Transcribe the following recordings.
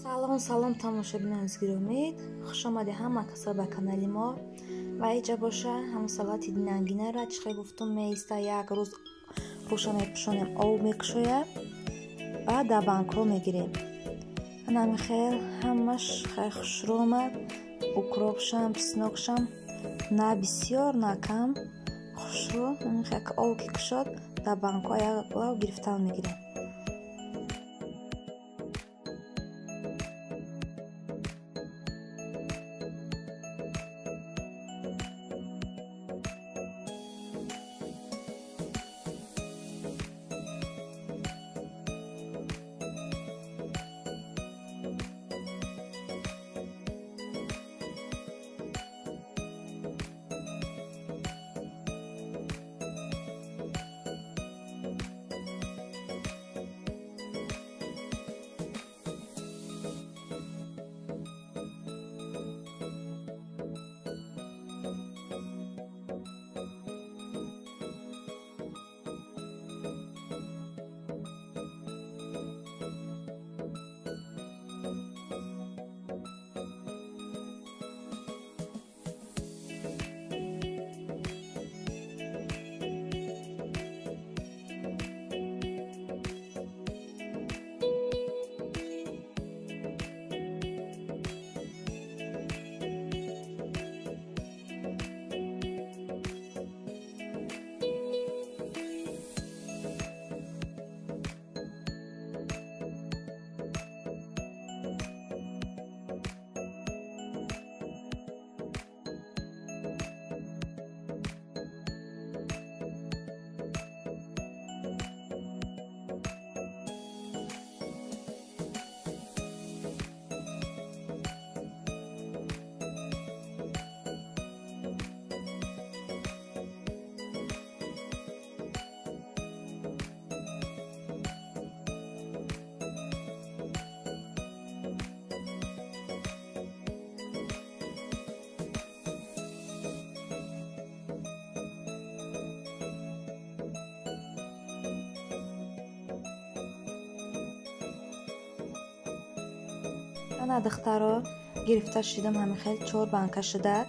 Салом, салом, тамошобинони гиромӣ, хуш омадед ҳама касо ба канали мо. Ва иҷа боша ҳам салати динангинара чӣ гуфтум, меиста як рӯз рӯша мепӯшонем, об мекушоя, баъд дар банкҳо мегирем. Анами хел ҳамаш хай хушрӯ омад, укропшам, чеснокшам на бисёр, на кам, хушрӯ. Об ки кушод, дар банкҳо як лав гирифтан мегирем. Ана духтаро гирифта шидам, ҳамин хел 4 банка шидак.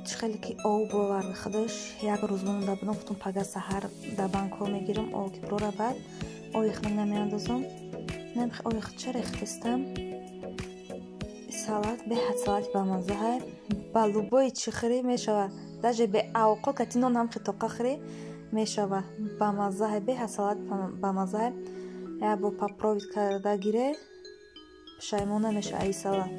Чӣ хеле ки об бировард худаш, як рӯз монда будам, гуфтум пага саҳар дар банкҳо мегирам, об ки бирорад, оби хунук намеандозам. Оби ча рехтистам. Салат беҳад салати бамаззаҳай, ба любой чӣ хӯрӣ мешава, даже бе авқот кати нон ҳам хитоқа хӯрӣ мешава, бамаззаҳай, беҳад салат бамаззаҳай. Як бор попробовать карда гире, пушаймон намешава ай салат.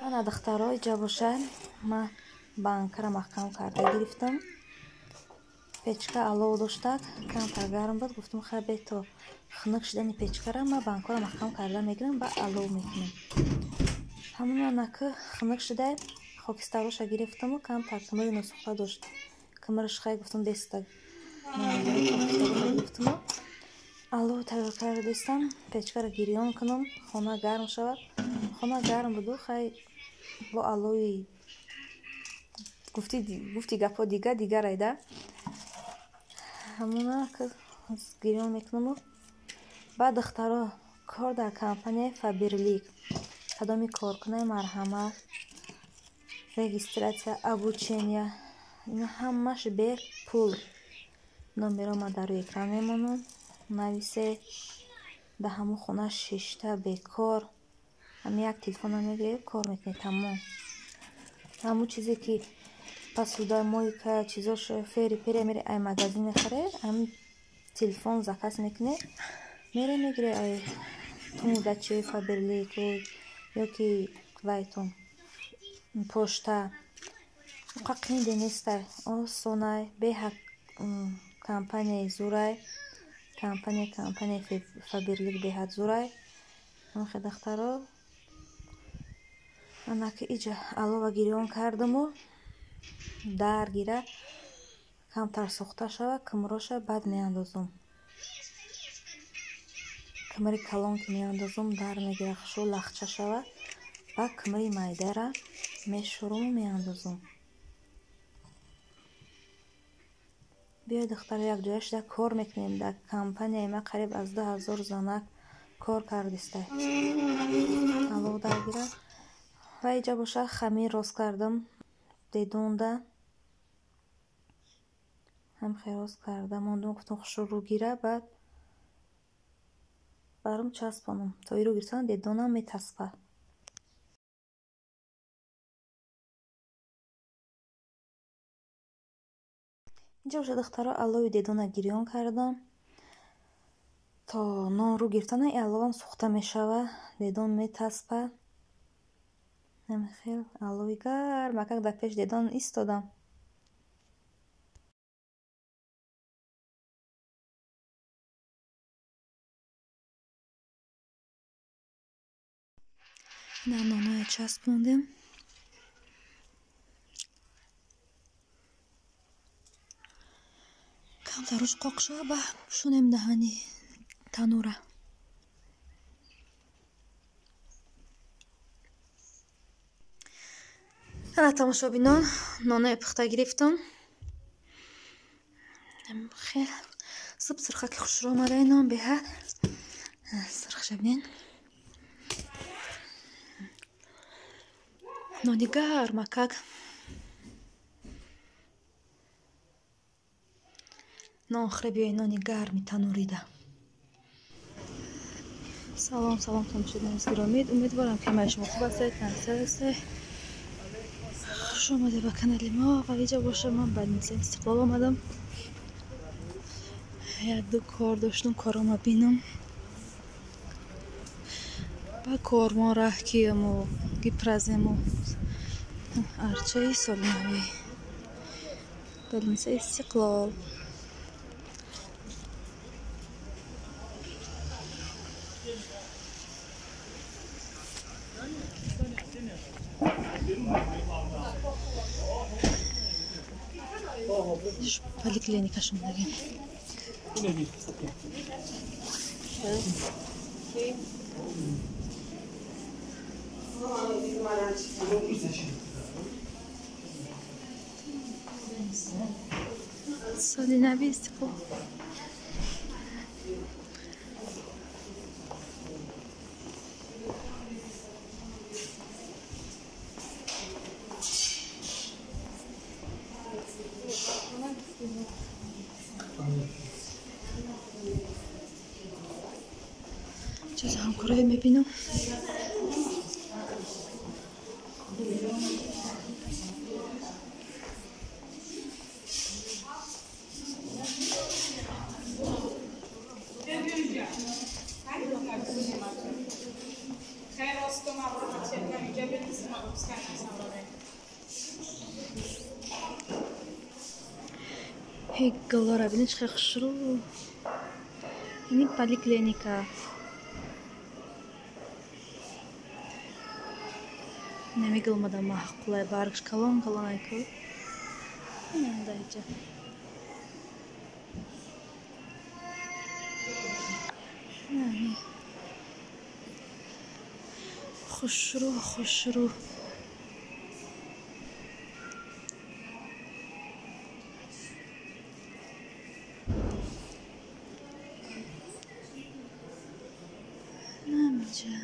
Ана духтаро иҷа бошад, ман банкаро маҳкам карда гирифтам. Печка алов доштак, камтар гарм буд. Гуфтум хай бе то хунук шидани печкара ма банкора маҳкам карда мегирам, ба алов мекунам. Ҳамон анаки хунук шидай хокистароша гирифтаму камтар кимири носӯхта дошт. Кимириш хай гуфтум деста гирифтаму алов тайёр кардистам, печкаро гирён кунам, хона гарм шавад. Хона гарм буду, хай бо алови гуфти гапҳо дига дигарайда. Ҳамона гирён мекунаму баъд духтаро кор дар компанияи Фаберлик. Кадоми коркунаи марҳамат, регистрация, обучения, ино ҳамаш бепул. Номеро ма дар рӯи экран мемонам. Нависе дар ҳамон хона шишта бекор. Ҳамин як телефонро мегиред, кор мекунед, тамом. Ҳамон чизе ки посуда, мойка, чизош фери пери мере ай магазин мехаред, ҳамин телефон заказ мекунед, мере мегире ай тумудачи Фаберлик ё ки вайтон пошта. Уқа қинде нестай, осонай, беҳад компанияи зурай, компанияи Фаберлик беҳад зурай. Ҳамхе духтаро анаки иҷа алова гирён кардаму дар гира камтар сӯхта шава, кимроша баъд меандозум. Кимири калон ки меандозум, дар мегира хушу лахча шава, баъд кимири майдара мешӯруму меандозум. Биёед духтаро якҷоя шуда кор мекунем. Дар компанияи ма қариб аз 2000 занак кор кардистай. Алов дар гира. Ва иҷа боша хамир рост кардам дедонда. Ҳамхе рост карда мондум, гуфтум хушу рӯ гира, баъд баром часпонам. То и рӯ гирифтан дедонам метаспа. Инҷа боша духтаро алови дедона гирён кардам. То нон рӯ гирифтана и аловам сӯхта мешава, дедон метаспа. Ҳамхел алови гармакак дар пеш дедон истодам. Ина ноное часпондем. Камтар рӯш қоқ шава, ба пӯшонем даҳани танура. Ана тамошобинон, ноное пухта гирифтам. Хел суб сирхаки хушрӯ омадаи нон беҳад. Сирхша бинен. Нони гармакак. Нон хӯре биёед, нони гарми танурида. Салом, салом тамошобинони гиромӣ. Умедворам ки ҳамаи шумо хуб ҳастед, тансиҳат ҳастед. Хуш омадед ба канали мо. Ва иҷа боша ман ба Нисани Истиқлол омадам. Як ду кор доштум, корома бинам. Ба корвон раҳ кияму гипразему арчаи соли навӣ. Больницаи Истиқлол. Поликлиника шумдаги. Соли нави Истиқлол. Чиз ҳамкорое мебинам. Гулора бинед, чӣ хел хушрӯ. Ини поликлиника. Нами гул омада маъқулай, баргш калон калонай ку. Индаиҷа. Хушрӯ, хушрӯ. Намиҷа.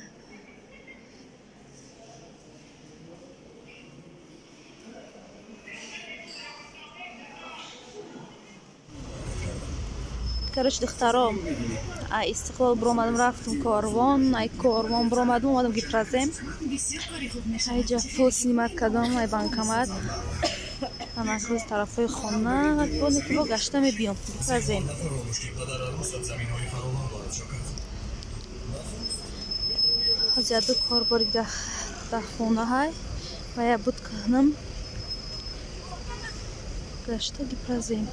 Короче, духтаро, ай Истиқлол биромадам, рафтум Корвон, ай Корвон биромадам, омадам Гипрозем. Айҷа пул снимать кардам, ай банкомат. Ана рӯз тарафҳои хона, бо гашта мебиём Гипрозем. Ҳозир ду кор бори дар хона ҳай ва я буд кунам, гашта Гипрозем.